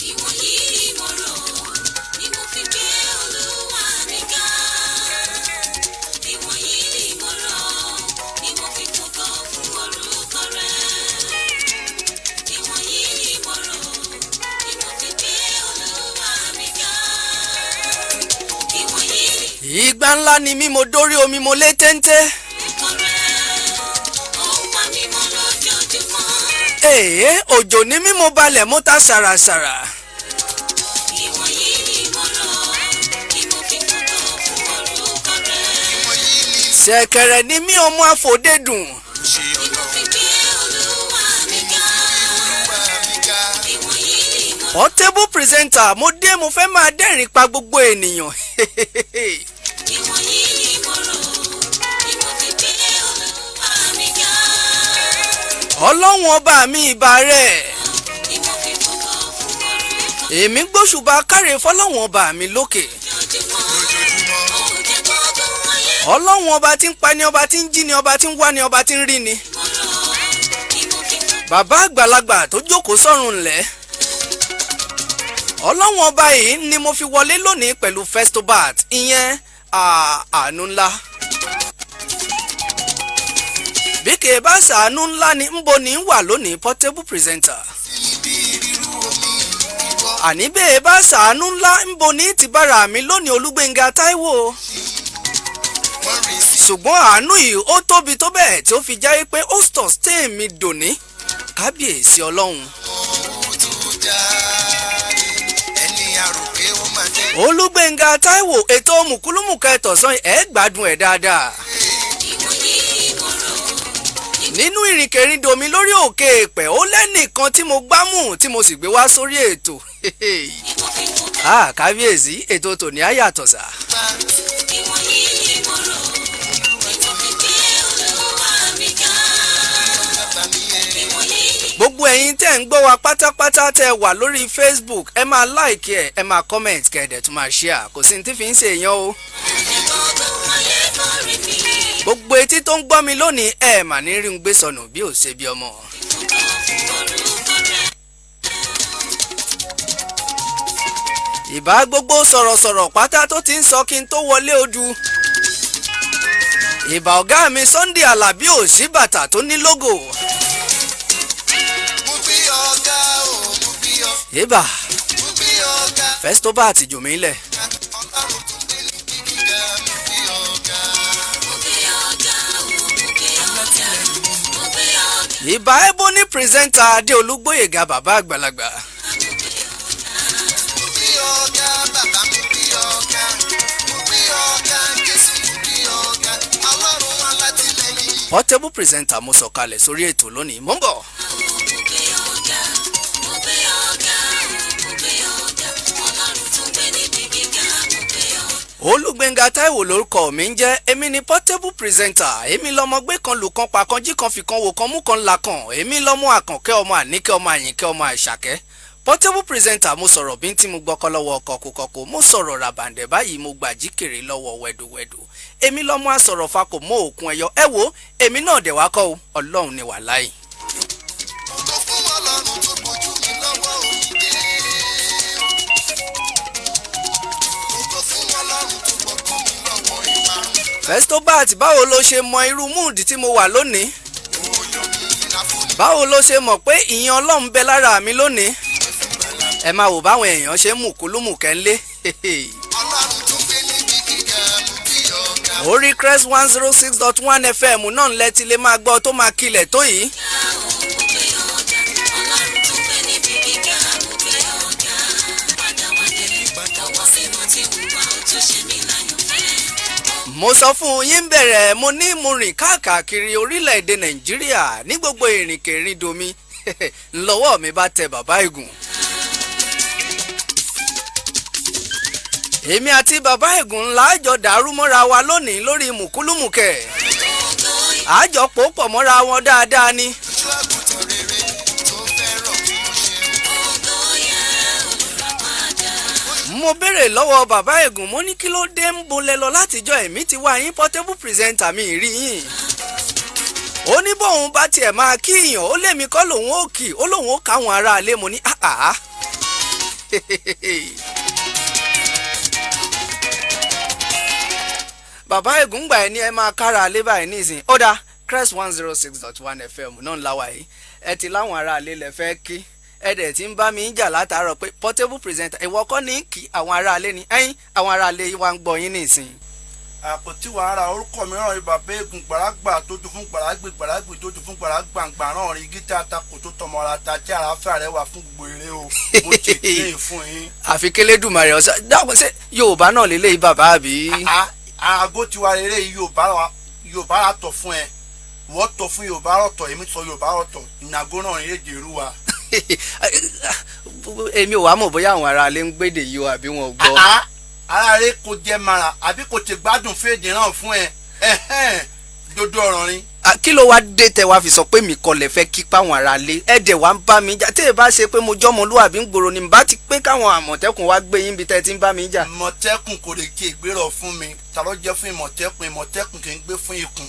Ìwọ̀nyí ni mo rò, ni mo fi gbé Olúwa mi ga. Ìwọ̀nyí ni mo rò, ni mo fi fògo fún orúkọ rẹ̀. Ìwọ̀nyí ni mo rò, ni mo fi gbé Olúwa mi ga. Ìwọ̀nyí ni Ìgbà ńlá ni mí, mo dórí omi, mo lé téńté. orúkọ rẹ̀. Ó ń pa mí mọ́ lójoojúmọ́. Èé, òjò ní mí, mo balẹ̀, mo ta ṣàràṣàrà. Ìwọ̀nyí ni mo rò, ni mo fi fògo fún orúkọ rẹ̀. Ìwọ̀nyí ni Ṣẹ̀kẹ̀rẹ̀ ní mí, ọmọ àfòdédùn. ṣe Ni mo ọ̀nà fi gbé Olúwa mi ga. Olúwa mi ga. Ìwọ̀nyí ni mo Portable presenter, mo dé, mo fẹ́ máa dẹ́rìn pa gbogbo ènìyàn. Ìwọ̀nyí ni mo rò, ni mo fi gbé Olúwa mi ga. Ọlọ́run ọba mi, ìbà rẹ̀. Ni mo fi fògo fún orúkọ Èmi gbóṣùbà káre fọlọ́run ọba mi lókè. lójoojúmọ́. Lójoojúmọ́. Ó jẹ́ gbogbo ayé Ọlọ́run ọba tí ń pa ni, ọba tí ń jí ni, ọba tí ń wá ni, ọba tí ń rí ni. mo rò, ni mo fi fògo Bàbá àgbàlagbà tó jókòó sọ́run ńlẹ̀. Ọlọ́run ọba yìí ni mo fi wọlé lónìí pẹ̀lú Festobat, ìyẹn àánú ńlá. Bí kèé bá ṣàánú ńlá ni, ńbo ni ń wà lónìí, Portable presenter? Síbi rírú omi ìwọ. Àní bẹ́ẹ̀ bá ṣàánú ńlá, ńbo ní ti bára mi lónìí, Olúgbénga Táíwò? Wọ́n rìn sí Ṣùgbọ́n àánú yìí, ó tóbi tó bẹ́ẹ̀ tí ó fi jáwé pé ó sustain mi dòní. Kábíyèsí Ọlọ́run. ohun tó jáde. Ẹni àrò pé ó máa jẹ́. Olúgbénga Táíwò, ètò mùkúlùmùkà ẹ̀tọ̀sán, ẹ̀ gbádùn ẹ̀ dáadáa. Ìwọ̀nyí ni mo rò, ni Nínú ìrìnkèrindò mi lórí òkè èèpẹ̀, ó lẹ́nìkan tí mo gbámú, tí mo sì gbé wá sórí ètò. mo fi fògo. Ah, kábíyèsí, ètò tòní á yàtọ̀ sá. Ìwọ̀nyí ni mo rò, ni mo fi gbé Olúwa mi ga. Bàbá mi ẹ̀. Ìwọ̀nyí ni Gbogbo ẹ̀yin tẹ́ ń gbọ́ wa pátápátá, tẹ́ wà lórí Facebook, ẹ máa like ẹ, ẹ máa comment, kẹ̀dẹ̀ tún máa share. Kò sí ní tí fi ń ṣe èèyàn o. jẹ́ gbogbo ayé kórè mi. Gbogbo etí tó ń gbọ́ mi lónìí, ẹ mà ní rí ń gbé sọnù bí ò ṣe bí ọmọ. Fògo fún orúkọ rẹ̀. Ìbá gbogbo sọ̀rọ̀sọ̀rọ̀ pátá tó ti ń sọ kí n tó wọlé odu. Ìbà ọ̀gá mi Sunday Alábí Òsínbàtà tó ní lógò. Mo gbé ọ̀gá o, mo gbé ọ. Ìbà Mo gbé ọ̀gá. Festobat jòmílẹ̀. Ọlọ́run tó gbé ní gíga, mo gbé ọ̀gá. Mo gbé ọ̀gá o, mo gbé ọ̀gá. Mo gbé ọ̀gá. Ìbà Ebony presenter Adéolú Gbóyèga, bàbá àgbàlagbà. Mo gbé ọ̀gá, bàbá, mo gbé ọ̀gá. Mo gbé ọ̀gá, Jésù, mo gbé ọ̀gá. Ọlọ́run alátìlẹ́yìn. Portable presenter, mo sọ̀kalẹ̀ sórí ètò lónìí, mò ń bọ̀. Mo gbé ọ̀gá, mo gbé ọ̀gá, mo gbé ọ̀gá. Ọlọ́run tó gbé níbi gíga, mo gbé ọ̀gá. Olúgbénga Táíwò lórúkọ mi ń jẹ́. Èmi ni Portable presenter. Èmi lọmọ gbé kan lù kan pa kan jí kan fi kan wò kan mú kan là kan. Èmi lọmọ Àkànkẹ́, ọmọ Àníkẹ́, ọmọ Àyìnkẹ́, ọmọ Àìṣàkẹ́. Portable presenter, mo sọ̀rọ̀ bí tí mo gbọ́kọ́ lọ́wọ́ kọ̀kọ̀kọ̀kọ̀, mo sọ̀rọ̀ ràbàǹdẹ̀ báyìí, mo gbàjí kèrè lọ́wọ́ wẹ̀dùwẹ̀dù. Èmi lọ́mọ àsọ̀rọ̀ fakò mọ́ òkun ẹ̀yọ. Ẹ wo, èmi náà dẹ̀ wá kọ́ o, Ọlọ́run ni wàláì. Ògo fún Ọlọ́run tó bójú mi lọ́wọ́ òmìnir. Ògo fún Ọlọ́run tó gbọ́kàn mi lọ́wọ́ ìparun. Festobat, báwo ló ṣe mọ irú mood tí mo wà lónìí? Ó yọ mí láfún Báwo ló ṣe mọ̀ pé ìyẹn Ọlọ́run bẹ lára mi lónìí? Ẹ máa wò báwọn èèyàn ṣe ń mùkúlùmùkẹ́ ńlé. Ọlọ́run tó gbé níbi gíga, mo gbé ọ̀gá. Orí Crest 106.1 FM náà ńlẹ́ ti lè máa gbọ́ tó máa kilẹ̀ tó yìí. Mo gbé ọ̀gá, Ọlọ́run tó gbé níbi gíga, mo gbé ọ̀gá. Padà wálé, ọwọ́ sí mo ti wùwà, ó tún ṣe mí láyọ̀fẹ́. Mo sọ fún yín bẹ̀rẹ̀, mo ní mo rìn káàkiri orílẹ̀-èdè Nàìjíríà. Ní gbogbo ìrìnkèrindò mi, ńlọ́wọ́ mi bá tẹ bàbá Ègùn. Èmi àti bàbá Ègùn ńlá àjọ dàrú mọ́ra wa lónìí lórí mùkúlùmùkẹ́. Àjọ pòpọ̀ mọ́ra wọn dáadáa ni. Ojú àgùntàn rere tó fẹ́ràn bí mo ṣe ń. Mo béèrè lọ́wọ́ bàbá Ègùn, mo ní kí ló dé ń bolẹ̀ lọ látijọ́ èmi ti wá yín Portable presenter mi rí yín. Ó ní bóun bá tiẹ̀ máa kí ìyàn, ó lèmi kọ́ lòun ó kì, ó lòun ó káwọn aráalé. Mo ní àhà. Bàbá Ègùn gbà ẹ ní ẹ máa kára alé báyìí nísìnyí. Ó dáa, Crest 106.1 FM náà ńlá wa yìí, ẹ ti láwọn aráalé lẹ fẹ́ kí, ẹ dẹ̀ ti ń bá mi jà látàárọ̀ pé Portable presenter ìwọ kọ́ ní kí àwọn aráalé ni ẹ̀yin àwọn aráalé wa ń gbọ́ yín nísìnyí. Àpótí wàhálà orúkọ mìíràn ni bàbá Ègùn gbàràgbà tójú fún gbàràgbè gbàràgbè tójú fún gbàràgbàǹgbà náà rí gítà takò tó tọmọ ara ta tí àràáfíà rẹ wà fún gbogbo eré o, mo ṣe kéè fún yín. Àfi kélédùmarè ọ̀sán dákun, ṣe Yorùbá náà lélẹ́yìí bàbá àbí? Aago tiwa eré yìí, Yorùbá rà tọ̀ fún ẹ, wọ́n tọ̀ fún Yorùbá rọ̀tọ̀, èmi sọ Yorùbá rọ̀tọ̀, ìnàgó náà ní èdè ìrú wa. Èmi ò wá mọ̀ bóyá àwọn aráalé ń gbédè yìí o àbí wọn ò gbọ́. Ara rẹ kò jẹ mara àbí kò ti gbádùn fèdè náà fún ẹ, ẹhẹn dodo ọ̀rọ̀ ni. Kí ló wá dé tẹ wá fi sọ pé mi kọlẹ̀ fẹ́ kí páwọn aráalé, ẹ dẹ̀ wá ń bá mi jà? Tí ẹ bá ṣe pé mo jọ́mọlúwàbí ń gbòòrò ni n bá ti pé káwọn àmọ̀tẹ́kùn wá gbé yín bí tẹ́ ti ń bá mi jà. Ìmọ̀tẹ́kùn kò lè kí ìgbéró fún mi, ta ló jẹ́ fún ìmọ̀tẹ́kùn? Ìmọ̀tẹ́kùn kì í gbé fún ikùn.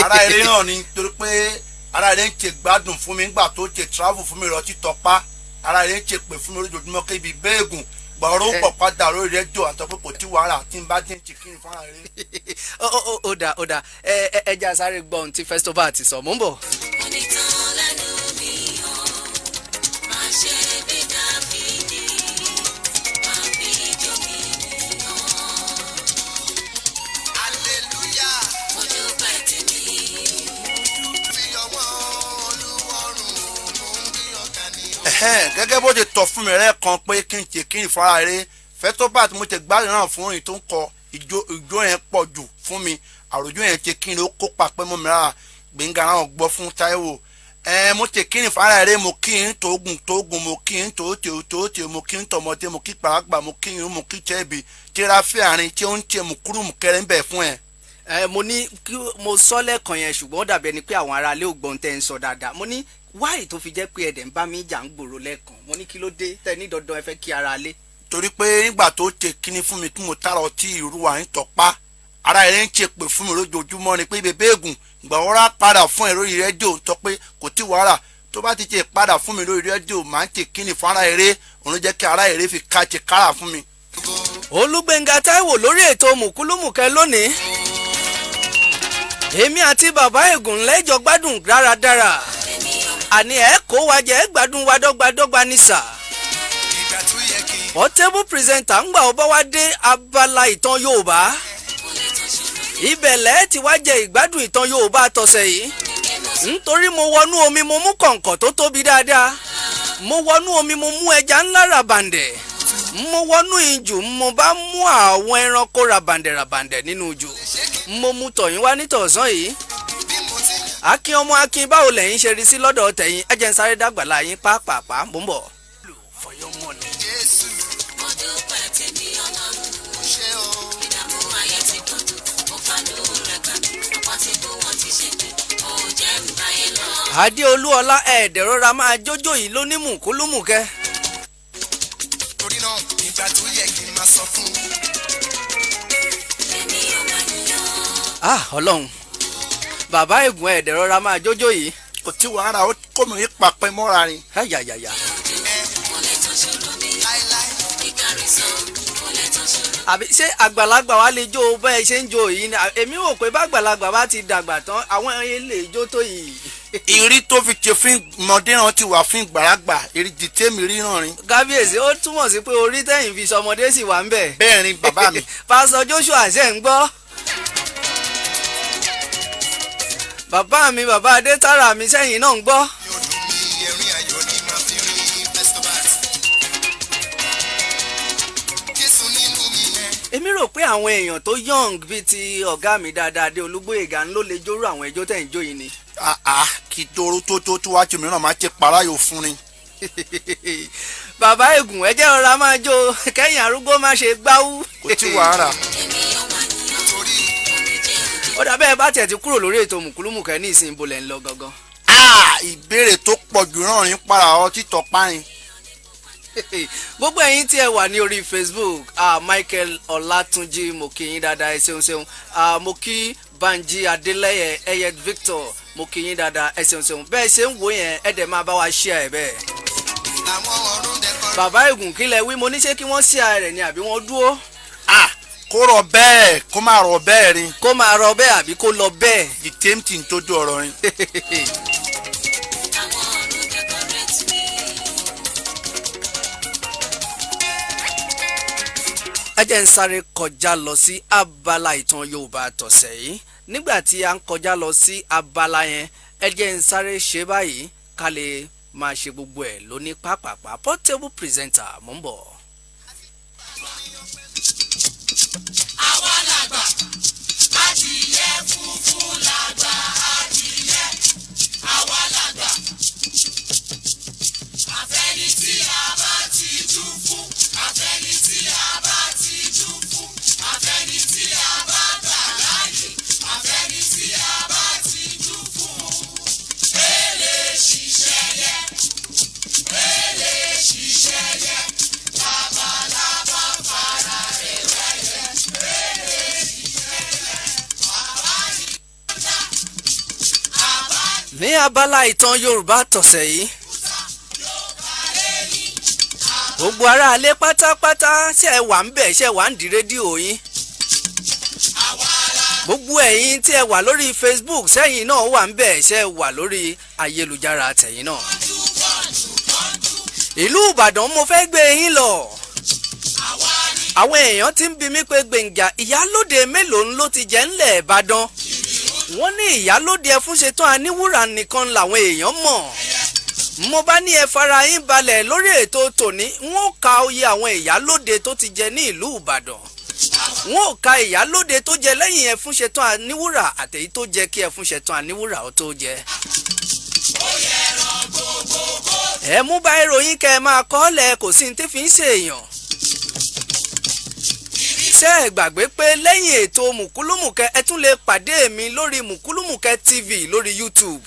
Ara eré náà ni torí pé ara eré ń ṣe gbádùn fún mi nígbà tó ṣe travel fún mi lọ títọpa, ara eré ń ṣe pè fún mi lójoojúmọ́ kébi béègùn gbọ̀rọ̀ pọ̀ padà lórí rédíò àti pé kò tí wàhálà tí n bá dín chicken fún ara eré. Ó dà, ó dà, ẹ ẹ ẹ jẹ́ a sáré gbọ́ ohun tí Festobar ti sọ, mò ń bọ̀. Onítàn lẹ́nu mi ò máa ṣe bí Dáfídì, máa fi ijó mi yàn. Hallelujah. Mo dúpẹ́ tèmi. Fi ọwọ́ Olúwọ̀run, mo ń gbé ọ̀gá ni o. Ẹ̀hẹ́n, gẹ́gẹ́ bó ti tọ̀ fún mi rẹ́ kan pé kí n ṣe kí n fara eré Festobar tí mo ti gbádùn náà fún orin tó ń kọ ìjó, ìjó yẹn pọ̀ jù fún mi, àròjó yẹn ṣe kí n ó kópa pẹ́ mọ́ mi rárá. Gbẹ̀ngà náà gbọ́ fún Táíwò ẹ, mo ti kí n fara eré, mo kí n tóògùn tóògùn, mo kí n tóòtè tóòtè, mo kí n tọmọdé, mo kí pàápàá, mo kí n mo kí tẹ́ẹ̀bì tíráfẹ́ àárín tí ó ń tẹ mùkúrú mùkẹrẹ́ ń bẹ̀ fún ẹ. Ẹ mo ní kí mo sọ lẹ́ẹ̀kan yẹn, ṣùgbọ́n ó dàbí ẹni pé àwọn aráalé ò gbọ́n tẹ́ ń sọ dáadáa. Mo ní wáì tó fi jẹ́ pé ẹ̀dẹ̀ ń bá mi jà ń gbòòrò lẹ́ẹ̀kan, mo ní kí ló dé tẹ́ ní dandan ẹ fẹ́ kí aráalé. Torí pé nígbà tó ṣe kíní fún mi tí mo tára ọtí ìrú wa ń tọpa, ara rẹ̀ ń ṣe pè fún mi lójoojúmọ́ ni pé bèbè ègùn ìgbà wọn rà padà fún ẹ lórí rédíò ń tọ́ pé kò tí wàhálà tó bá ti ṣe padà fún mi lórí rédíò máa ń ṣe kíní fún ara eré òun ló jẹ́ kí ara eré fi ká ṣe kára fún mi. Olúgbénga Táíwò lórí ètò Mùkúlùmùkẹ́ lónìí, èmi àti bàbá Ègùn lẹ́jọ́ gbádùn dáradára, àní ẹ̀ kó wa jẹ́ ẹ gbádùn wa dọ́gbadọ́gba ní sà. Ìgbà tó yẹ kí n Portable presenter ń gbà ó bá wá dé abala ìtàn Yorùbá, ibẹ̀ lẹ́ẹ̀ tí wá jẹ ìgbádùn ìtàn Yorùbá tọ̀sẹ̀ yìí, nítorí mo wọnú omi, mo mú kọ̀ǹkọ̀ tó tóbi dáadáa, mo wọnú omi, mo mú ẹja ńlá ràbàǹdẹ̀, mo wọnú ijù, mo bá mú àwọn ẹranko ràbàǹdẹ̀ ràbàǹdẹ̀ nínú ijù, mo mú tọ̀yìn wá nítọ̀sán yìí. Bí mo ti ń Akin ọmọ Akin, báwo lẹ́yìn ṣe rí sí lọ́dọ̀ tẹ̀yìn? Ẹ jẹ́ n sáré dàgbà láyín pápápá, mò ń bọ̀. Jésù Mo dúpẹ́ tèmi Ọlọ́run. ṣe o. Ìdààmú ayé ti pọ̀ jù, mo fanú rẹ̀ gbà mí. Ọ̀pọ̀ ti kú, wọ́n ti ṣe mí, ò jẹ́ ń báyé lọ. Adéolúọlá, ẹ̀ẹ́dẹ̀rọra máa jójó yìí lóní mùkúlùmùkẹ́. Torí náà ìgbà tó yẹ kí n máa sọ fún. Èmi ò máa yàn. Ah, Ọlọ́run, bàbá Ègùn, ẹ̀ẹ́dẹ̀rọra máa jójó yìí. Kò tí wàhálà ó kó mi papẹ́ mọ́ra ni. Ayayaya. Kò lè tán ṣòro mi, Láíláí. ìkárí sọ, kò lè tán ṣòro. Àbí ṣé àgbàlagbà wa lè jó bẹ́ẹ̀ ṣe ń jó yìí ni? Èmi rò pé bàgbàlagbà bá ti dàgbà tán, àwọn ilé ijó tó yìí. Ìrí tó fi ṣe fún ọmọdé náà ti wà fún ìgbàlagbà, ìrí di tèmi rí náà ni. Kábíyèsí, ó túmọ̀ sí pé orí tẹ̀yìn fi sọmọdé sì wà ń bẹ̀. Bẹ́ẹ̀ ni bàbá mi. Pásọ Joshua, ṣe ń gbọ́. Bàbá mi, bàbá Adétara mi, sẹ́yìn náà ń gbọ́. Yóò dùn mí, ẹ̀rín ayọ̀ ni màá fi rí Festobar. Jésù nínú mi yẹn. Èmi rò pé àwọn èèyàn tó young bíi ti ọ̀gá mi dáadáa dé Olúgbóyèga ló lè jórú àwọn ẹjọ́ tẹ̀ ń jó yìí ni. Àà, kí dóró tó tó tó wájú mìíràn máa ṣe paráyò fún ni. Bàbá Ègùn, ẹ jẹ́ rọra máa jó, kẹ́yìn arúgbó má ṣe gbáwú. Kò tí wàhálà. Èmi ò máa yàn. Torí Omijé ojú Ó dà bẹ́ẹ̀, bá tiẹ̀ ti kúrò lórí ètò Mùkúlùmùkẹ́ ní ìsìn, ibo lẹ̀ ń lọ gangan? Ah, ìbéèrè tó pọ̀ jù náà ní para ọ títọ́ párin. Gbogbo ẹ̀yin tí ẹ wà ní orí Facebook, Michael Ọlátúnjí, mo kí yín dáadáa, ẹ ṣeun ṣeun. Mo kí Banji Adeleye, Eyet Victor, mo kí yín dáadáa, ẹ ṣeun ṣeun. Bẹ́ẹ̀ ṣe ń wò yẹn, ẹ dẹ̀ máa bá wa share ẹ̀ bẹ́ẹ̀. Àwọn ọ̀run dẹkọrẹ́. Bàbá Ègùn, kílẹ̀ wí? Mo ní ṣé kí wọ́n share rẹ̀ ni àbí wọ́n dúró? Ah, kó rọ bẹ́ẹ̀, kó má rọ bẹ́ẹ̀ rin. Kó máa rọ bẹ́ẹ̀ àbí kó lọ bẹ́ẹ̀? The same thing tó dún ọ̀rọ̀ rin. Àwọn ọ̀run decorate me. Ẹ jẹ́ ń sáré kọjá lọ sí abala ìtàn Yorùbá tọ̀sẹ̀ yìí. Nígbà tí a ń kọjá lọ sí abala yẹn, ẹ jẹ́ ń sáré ṣe báyìí ká lè máa ṣe gbogbo ẹ̀ lóní pápápá. Portable presenter, mò ń bọ̀. Àwa làgbà, adìyẹ funfun làgbà, adìyẹ àwa làgbà. Àfẹ́ni tí a bá ti jú fún, àfẹ́ni tí a bá ti jú fún, àfẹ́ni tí a bá gbà láàyè, àfẹ́ni tí a bá ti jú fún. Èlé ṣiṣẹ́ yẹ, èlé ṣiṣẹ́ yẹ, labalábá fara rẹ̀ wẹ́yẹ. Èlé ṣiṣẹ́ yẹ, bàbá ní ọjà, bàbá Ní abala ìtàn Yorùbá tọ̀sẹ̀ yìí, gbogbo aráalé pátápátá, ṣe é wà ń bẹ̀? Ṣe wà ń di rédíò yín? Gbogbo ẹ̀yin tí ẹ wà lórí Facebook, sẹ́yìn náà wà ń bẹ̀? Ṣe wà lórí ayélujára tẹ̀yìn náà? Ìlú Ìbàdàn mo fẹ́ gbé yín lọ. Àwọn èèyàn ti ń bi mí pé, Gbẹ̀ngà, ìyálóde mélòó ló ti jẹ́ ńlẹ̀ Ìbàdàn? Wọ́n ní ìyálóde Ẹfúnṣetán Aníwúrà nìkan làwọn èèyàn mọ̀. Mo bá ní ẹ fara yín balẹ̀, lórí ètò tòní, n ó ka oyè àwọn ìyálóde tó ti jẹ ní ìlú Ìbàdàn. N ó ka ìyálóde tó jẹ lẹ́yìn Ẹfúnṣetán Aníwúrà àtèyí tó jẹ kí Ẹfúnṣetán Aníwúrà ó tó jẹ. Ẹ mú bá ìròyìn kẹ ẹ máa kọ́ lẹ̀, kò sí ní tí fi ń ṣèèyàn. Ṣé ẹ gbàgbé pé lẹ́yìn ètò Mùkúlùmùkẹ́, ẹ tún lè pàdé mi lórí Mùkúlùmùkẹ́ TV lórí YouTube?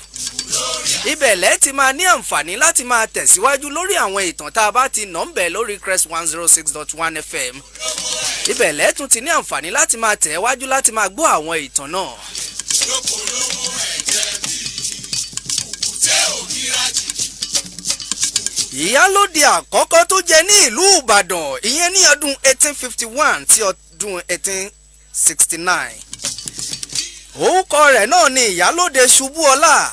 Ibẹ̀ lẹ́ ti máa ní àǹfààní láti máa tẹ̀síwájú lórí àwọn ìtàn tá a bá ti nà ń bẹ̀ lórí Crest 106.1 FM. Ibẹ̀ lẹ́ tún ti ní àǹfààní láti máa tẹ̀ wájú láti máa gbọ́ àwọn ìtàn náà. Lókolówó ẹ̀jẹ̀ bí òkùté òmíràn jìjì. Ìyálóde àkọ́kọ́ tó jẹ ní ìlú Ìbàdàn, ìyẹn ní ọdún 1851 sí ọdún 1869, orúkọ rẹ̀ náà ni Ìyálóde Ṣubúọlá.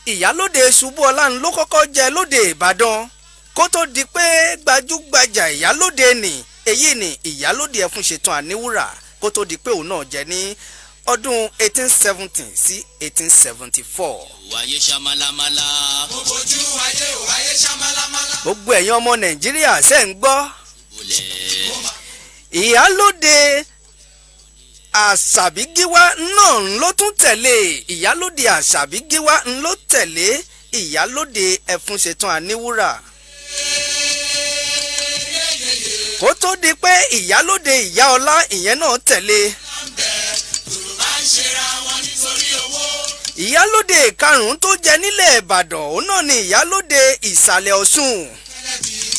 Ìyálóde Ṣubúọlá ń ló kọ́kọ́ jẹ lóde Ìbàdàn kó tó di pé gbajúgbajà ìyálóde nì èyí ni Ìyálóde Ẹfúnṣetán Aníwúrà, kó tó di pé òun náà jẹ ní ọdún 1870 sí 1874. Wáyé ṣamálámálá. Mo bójú ayé ò ayé ṣá málámálá. Gbogbo ẹ̀yin ọmọ Nàìjíríà, ṣe ń gbọ́? Bolẹ̀. Ìyálóde Àṣàbígíwá náà ló tún tẹ̀lé. Ìyálóde Àṣàbígíwá ló tẹ̀lé Ìyálóde Ẹfúnṣetán Aníwúrà kó tó di pé Ìyálóde Ìyáọlá, ìyẹn náà tẹ̀lé. Yorùbá ń ṣera wọn nítorí owó. Ìyálóde karùn-ún tó jẹ nílẹ̀ Ìbàdàn, òun náà ni Ìyálóde Ìsàlẹ̀ Ọ̀ṣun.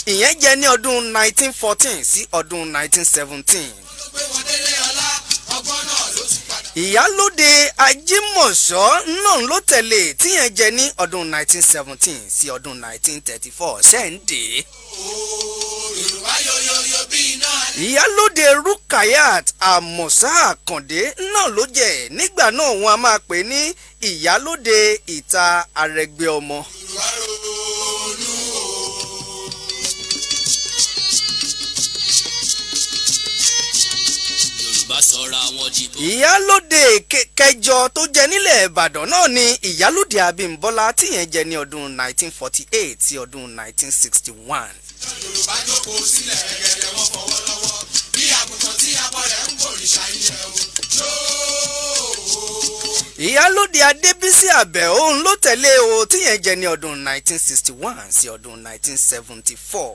Ìyẹn jẹ ní ọdún 1914 sí ọdún 1917. Ló gbé wọn délé ọlá, ọgbọ́n náà ló tún padà. Ìyálóde Ajímọ̀ṣọ́ náà ló tẹ̀lé, tíyẹn jẹ ní ọdún 1917 sí ọdún 1934. Ṣẹ́ǹdé. Yorùbá yoyoyo bí iná alẹ́. Ìyálóde Rukayat Àmọ̀sá Àkàndé náà ló jẹ nígbà náà. Wọn a máa pè ní Ìyálóde Ìta Arẹgbẹ́ ọmọ. Yorùbá ronú o. Yorùbá sọra wọn di bó. Ìyálóde kẹjọ tó jẹ nílẹ̀ Ìbàdàn náà ni Ìyálóde Abímbọ́lá, tíyẹn jẹ ní ọdún 1948 sí ọdún 1961. Yorùbá jókòó sílẹ̀ gẹ́gẹ́, wọ́n fọwọ́ lọ́wọ́ bí àgùntàn tí abọ́ rẹ̀ ń bòrìṣà ilẹ̀ o. Yóò. Ìyálóde Adébísí Àbẹ̀ òun ló tẹ̀lé o, tíyẹn jẹ ní ọdún 1961 sí ọdún 1974.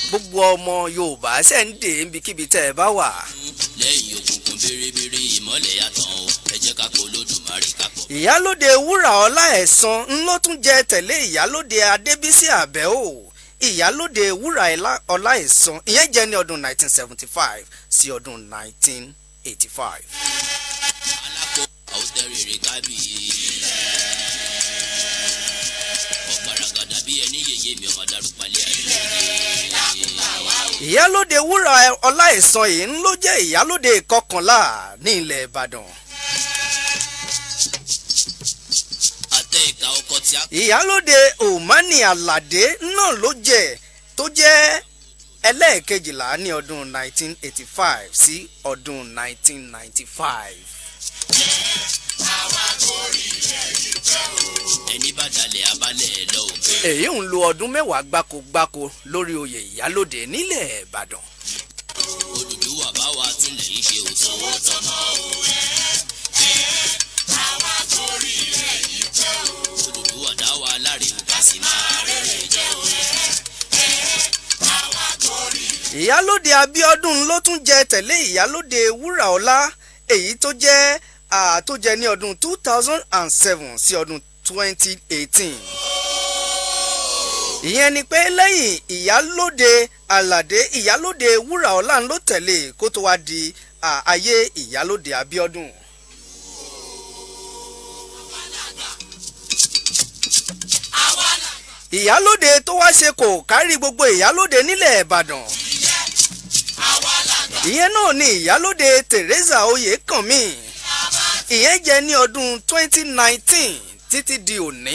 Gbogbo ọmọ Yorùbá, ṣe ń dè níbikíbi tẹ́ ẹ bá wà? Lẹ́yìn òkùnkùn bèrèbèrè, ìmọ́lẹ̀ yàtọ̀ o. Ẹ jẹ́ ká kó Olódùmarè ká pọ̀. Ìyálóde Wúrà Ọlá Ẹ̀sán ń ló tún jẹ tẹ̀lé Ìyálóde Adébísí Àbẹ̀ o. Ìyálóde Wúrà Ọláìsan, ìyẹn jẹ́ ní ọdún 1975 sí ọdún 1985. Alákó àwòtẹ́rẹ̀rẹ̀ kábì. Ọ̀gbaragada bí ẹni yèyé mi ọmọ darúpalẹ̀ ayé. Ìyálóde Wúrà Ọláìsan yìí ń ló jẹ́ ìyálóde kọkànlá ní ilẹ̀ Ìbàdàn. Àtẹ ìka ọkọ tí a. Ìyálóde Òmánì Àlàdé náà ló jẹ́ tó jẹ́ ẹlẹ́ẹ̀kejìlá ní ọdún 1985 sí ọdún 1995. Ẹni bá dalẹ̀ abalẹ̀ ẹ̀ lọ òkè. Èyí ń lo ọdún 10 gbáko gbáko lórí oyè ìyálóde nílẹ̀ Ìbàdàn. Odùduwà bá wa túnlẹ̀ yìí ṣe òtún. Odùduwà dá wa láre o ká sì máa rere jẹ́ o. Ìyálóde Abíọ́dún ló tún jẹ tẹ̀lé ìyálóde Wúràọlá, èyí tó jẹ́ tó jẹ ní ọdún 2007 sí ọdún 2018. Ìyẹn ni pé lẹ́yìn ìyálóde Àlàdé, ìyálóde Wúràọlá ló tẹ̀lé kó tó wá di ayé ìyálóde Abíọ́dún. Ìyálóde tó wá ṣe kò kárí gbogbo ìyálóde nílẹ̀ Ìbàdàn, ìyẹn náà ni ìyálóde Teresa Oyèkànmí, ìyẹn jẹ ní ọdún 2019 títí di òní.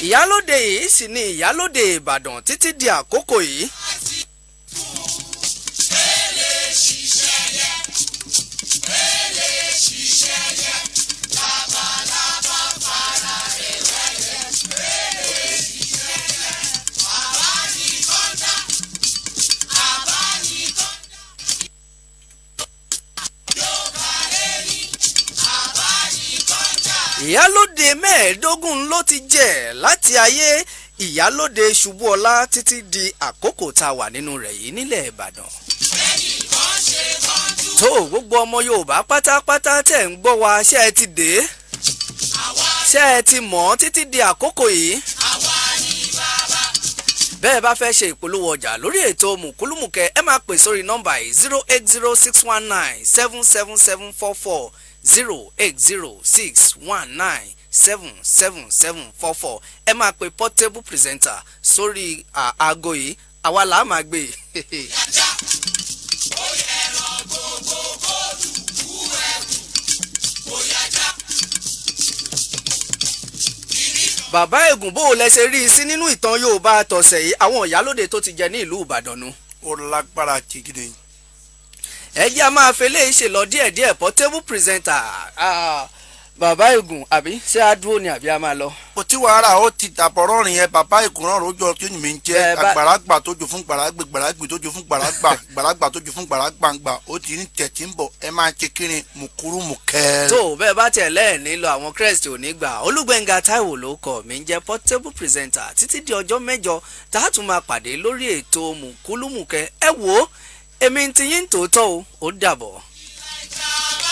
Ìyálóde yìí sì ni ìyálóde Ìbàdàn títí di àkókò yìí. Ìyálóde 15 ló ti jẹ láti ayé ìyálóde Ṣubúọlá títí di àkókò tá a wà nínú rẹ̀ yìí nílẹ̀ Ìbàdàn. Tó gbogbo ọmọ Yorùbá pátápátá tẹ̀ ń gbọ́ wa, ṣé ẹ ti dé? Ṣé ẹ ti mọ̀ ọ́ títí di àkókò yìí? Bẹ́ẹ̀ bá fẹ́ ṣe ìpolówó ọjà lórí ètò Mùkúlùmùkẹ́, ẹ máa pè sórí nọ́mbà yìí: 08061977744, 08061977744. Ẹ máa pe Portable presenter sórí aago yìí, àwa là á máa gbé e. Bàbá Ègùn, bó o lẹ ṣe rí i sí nínú ìtàn Yorùbá tọ̀sẹ̀ yìí, àwọn ìyálóde tó ti jẹ ní ìlú Ìbàdàn nu? Ó lágbára jìgìdì. Ẹ jẹ́ a máa fi eléyìí ṣe lọ díẹ̀díẹ̀. Portable presenter, bàbá Ègùn, àbí ṣé a dúró ni àbí a máa lọ? Kò tí wàhálà, ó ti dàbọ̀rọ̀ rìn yẹn. Bàbá ìkùnrán rojọ́ tí mi ń jẹ́ àgbàlagbà tó jù fún gbàràgbè, gbàràgbè tó jù fún gbàràgbà, gbàràgbà tó jù fún gbàràgbàǹgbà, ó ti ní tẹ̀tí ń bọ̀. Ẹ máa ṣe kíni mùkúrú mùkẹ́. Tó bẹ́ẹ̀ bá tẹ̀ lẹ́ẹ̀ní lọ, àwọn crest ò ní gbà. Olúgbẹ̀ngà Táíwò ló kọ mi ń jẹ́ Portable presenter. Títí di ọjọ́ mẹ́jọ tá a tún máa pàdé lórí ètò Mùkúlùmùkẹ́, ẹ wò ó, èmi ti yín tòótọ́ o, ó dàbọ̀. Ìjà.